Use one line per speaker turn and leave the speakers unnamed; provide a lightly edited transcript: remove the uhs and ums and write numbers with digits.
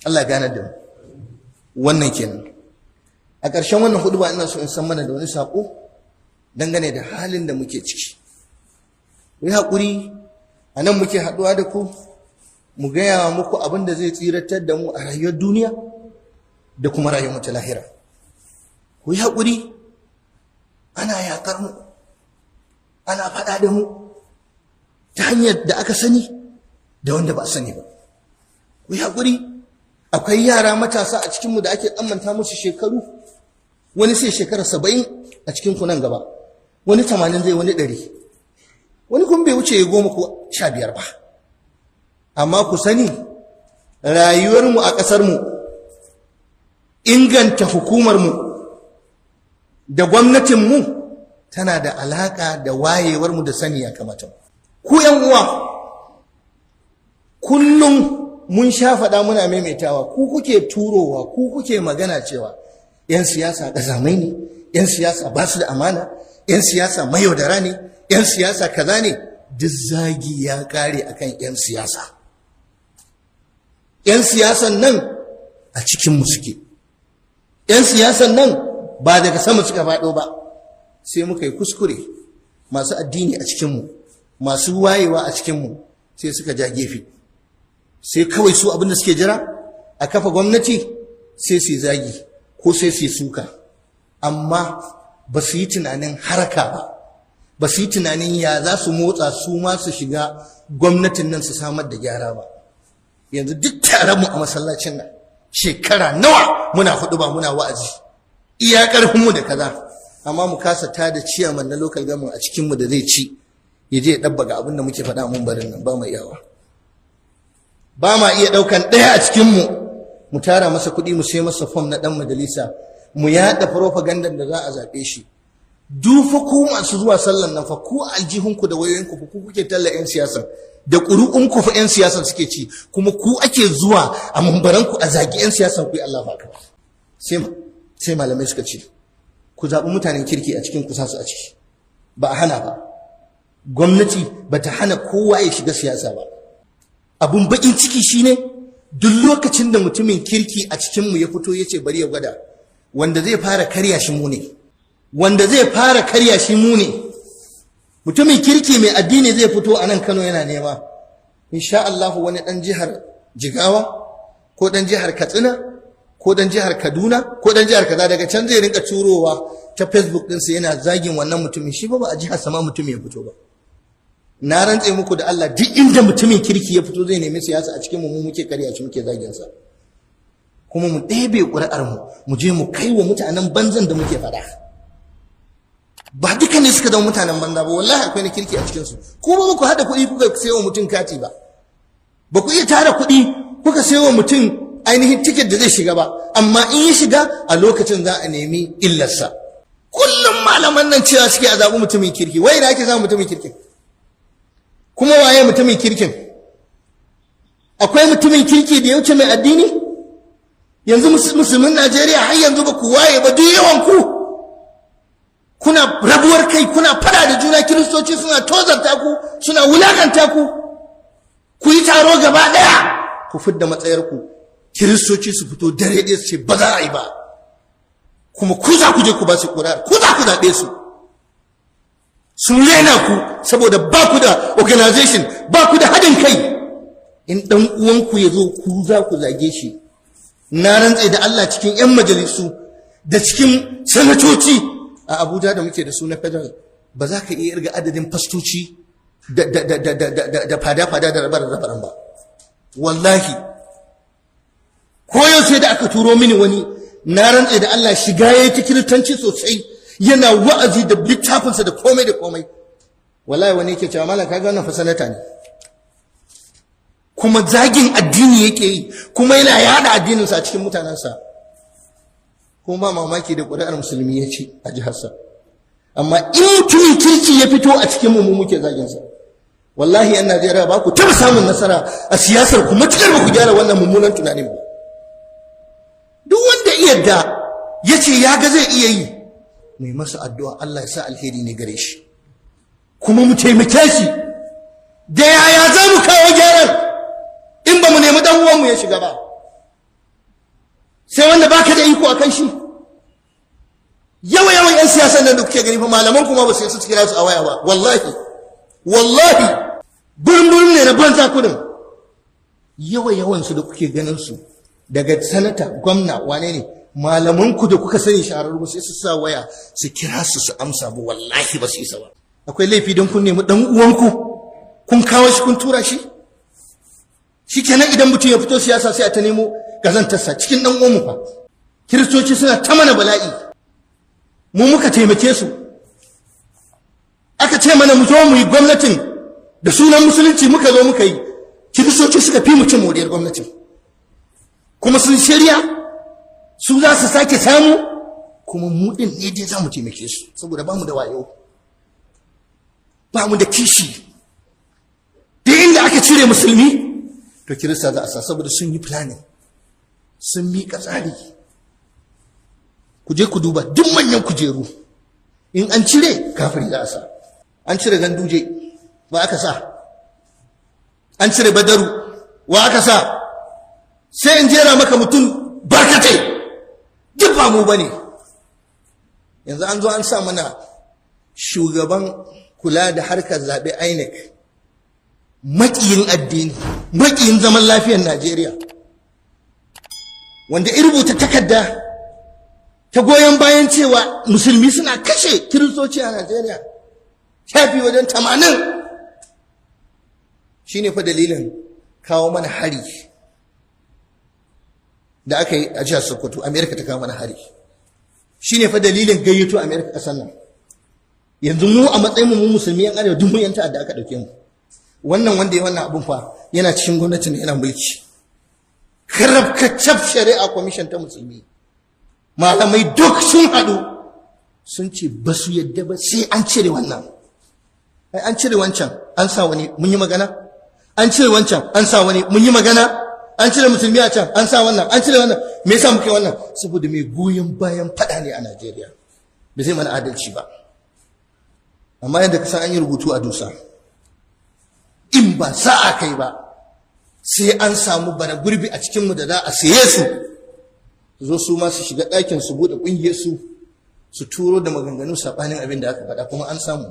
Allah ya gane da mu. Wannan kenan. A ƙarshen wannan hudu ba, ina so in san mana da wani saƙo dangane da halin da muke ciki. Ku yi haƙuri, a nan muke haɗuwa da ku mu gaya muku abin da zai tsiratar da mu a rayuwar duniya da kuma rayuwar ta lahira. Ku yi haƙuri, ana yaƙar mu, ana faɗa da mu ta hanyar da aka sani da wanda ba a sani ba. Ku yi haƙuri, akwai yara matasa a cikinmu da ake tsammanta musu shekaru. Wani sai shekara 70 a cikin ku nan gaba, wani 80 zai, wani 100, wani kuma bai wuce 10 ko 15 ba. Amma ku sani, rayuwarmu a ƙasarmu, inganta hukumarmu da gwamnatinmu tana da alaƙa da wayewarmu da sani ya kamata. Ku 'yan uwa, kullum mun sha faɗa, muna maimaitawa, ku kuke turowa, ku kuke magana cewa 'yan siyasa ƙazamai ne, 'yan siyasa ba su da amana, 'yan siyasa mayaudara ne, 'yan siyasa kaza ne. Duk zagi ya kare akan 'yan siyasa. 'Yan siyasan nan a cikinmu suke. 'Yan siyasan nan ba daga sama suka faɗo ba. Sai muka yi kuskure, masu addini a cikinmu, masu wayewa a cikinmu, sai suka ja gefe. Sai kawai su abinda suke jira a kafa gwamnati, sai su yi zagi ko sai su yi suka, amma ba su yi tunanin haraka ba, ba su yi tunanin ya za su motsa su ma su shiga gwamnatin nan su samar da gyara ba. Yanzu duk taron mu a masallacin nan, shekara nawa muna hudu ba, muna wa'azi iya karfinmu da kaza, amma mu kasa tada ciyaman na local government a cikinmu da zai ci ya je ya ɗabbaga abin da muke faɗa mun barin nan. Ba mu iyawa, ba ma iya ɗaukan ɗaya a cikinmu mu tara masa kuɗi, mu sai masa fom na ɗan majalisa, mu yaɗa propaganda da za a zaɓe shi. Dufa ku masu zuwa sallan nan fa, ku aljihunku da wayoyinku fa, ku kuke talla 'yan siyasa da ƙuri'unku fa. 'Yan siyasan suke ci, kuma ku ake zuwa a mumbaranku a zagi 'yan siyasan. Ku yi Allah fa. Sai malamai suka ce ku zaɓi mutanen kirki a cikin ku sa su a ciki. Ba a hana ba, gwamnati ba ta hana kowa ya shiga siyasa ba. Abun bakin ciki shine duk lokacin da mutumin kirki a cikinmu ya fito ya ce bari ya gwada, wanda zai fara karya shi mu ne. Wanda zai fara karya shi mu ne. Mutumin kirki mai addini zai fito a nan Kano yana nema, insha Allah wani dan jihar Jigawa ko dan jihar Katsina ko dan jihar Kaduna ko dan jihar kaza daga can zai rinka turowa ta Facebook ɗinsa yana zagin wannan mutumin. Shi ba a jihar sama mutumin ya fito ba. Na rantse muku da Allah, duk inda mutumin kirki ya fito zai nemi siyasa a cikin mu, mu muke karya shi, muke zagin sa, kuma mu ɗebe ƙuri'ar mu, mu je mu kai wa mutanen banzan da muke faɗa. Ba duka ne suka zama mutanen banza ba, wallahi akwai na kirki a cikin su. Ko ba ku haɗa kuɗi kuka sayo mutum kati ba, ba ku iya tara kuɗi kuka sayo mutum ainihin ticket da zai shiga ba, amma in ya shiga, a lokacin za a nemi illarsa. Kullum malaman nan cewa suke a zaɓi mutumin kirki. Wai da ake samun mutumin kirkin? Kuma waye mutumin kirkin? Akwai mutumin kirki da ya wuce mai addini? Yanzu musulmin Najeriya, har yanzu ba ku waye ba. Duk yawan ku kuna rabuwar kai, kuna fada da juna. Kiristoci suna tozarta ku, suna wulakanta ku. Ku yi taro gaba daya ku fidda matsayar ku, Kiristoci su fito dare ɗaya su ce ba za a yi ba. Kuma ku za ku je ku ba su ƙuri'ar, ku za ku zaɓe su. Sun rena ku saboda ba ku da organization, ba ku da haɗin kai. In ɗan uwanku ya zo, ku za ku zage shi. Na rantse da Allah, cikin 'yan majalisu da cikin sanatoci a Abuja da muke da su na federal, ba za ka iya irga adadin fastoci da fada-fada da rabar-rabaran ba, wallahi. Ko yau sai da aka turo mini wani, na rantse da Allah, shiga ya yi ta Kiristanci sosai, yana wa'azi da littafinsa da komai da komai. Wallahi wani yake cewa, "Malam, kaga wannan fa sanata ne, kuma zagin addini yake yi, kuma yana yada addininsa a cikin mutanensa." Kuma ba mamaki da ƙuri'ar musulmi ya ci a jiharsa. Amma in mutumin kirki ya fito a cikin mu, muke zaginsa. Wallahi yan Najeriya, ba ku taɓa samun nasara a siyasar ku matuƙar ba ku gyara wannan mummunan tunanin ba. Duk wanda yadda ya ce ya ga zai iya yi, mai masa addu'a, Allah ya sa alheri ne gare shi, kuma mu taimake shi. Da yaya za mu kawo gyaran in ba mu nemi dan uwanmu ya shiga ba? Sai wanda baka da iko akan shi. Yawa yawan yan siyasan nan da kuke gani fa, malaman kuma ba su yi su kira su a waya ba. Wallahi, wallahi, burin burin ne na banza kudin. Yawa yawan su da kuke ganin su, daga sanata, gwamna, wane ne, malaman ku da kuka sani shahararru, sai su sa waya su kira su su amsa ba. Wallahi ba su isa ba. Akwai laifi don kun nemi dan uwanku, kun kawo shi, kun tura shi? Shikenan, idan mutum ya fito siyasa sai a ta nemo gazantarsa cikin dan uwanmu fa. Kiristoci suna ta mana bala'i. Mu muka taimake su, aka ce mana mu zo mu yi gwamnatin da sunan Musulunci, muka zo muka yi. Kiristoci suka fi mu cin moriyar gwamnatin, kuma sun shirya su za su sake samu, kuma mu din ne dai za mu taimake su, saboda ba mu da wayo, ba mu da kishi. Duk inda aka cire Musulmi, to Kirista za a sa, saboda sun yi planning, sun miƙa tsari. Ku je ku duba duk manyan kujeru, in an cire kafiri za a sa. An cire Ganduje, wa aka sa? An cire Badaru, wa aka sa? Sai in jera maka mutum barkatai, duk ba mu bane. Yanzu an zo an sa mana shugaban kula da harkar zaɓe, INEC, maƙiyin addini, maƙiyin zaman lafiyar Najeriya, wanda ya rubuta takarda ta goyon bayan cewa Musulmi suna kashe Kiristoci a Najeriya, shafi wajen 80. Shi ne fa dalilin kawo mana hari da aka yi a jihar Sokoto. Amerika ta kawo mana hari. Shi ne fa dalilin gayyato Amerika ƙasar nan. Yanzu mu a matsayin mu Musulmi yan Arewa, duk mu yan ta'adda aka ɗauke mu. Wannan wanda ya wannan abun fa yana cikin gwamnatin, yana mulki. Karabkacaf shari'a commission ta Musulmi, malamai duk sun haɗu sun ce ba su yadda ba, sai an cire wannan. Ai an cire wancan, an sa wani, mun yi magana. An cire wancan, an sa wani, mun yi magana. An cire Musulmi a can, an sa wannan. An cire wannan. Me yasa muke wannan? Saboda mai goyon bayan faɗa ne a Najeriya, ba zai mana adalci ba. Amma yadda ka san an yi rubutu a dusa, in ba sa'a kai ba, sai an samu bara gurbi a cikinmu da za a saye su, zo su ma su shiga ɗakin su, buɗe ƙungiyar su, su turo da maganganu saɓanin abin da aka faɗa, kuma an samu.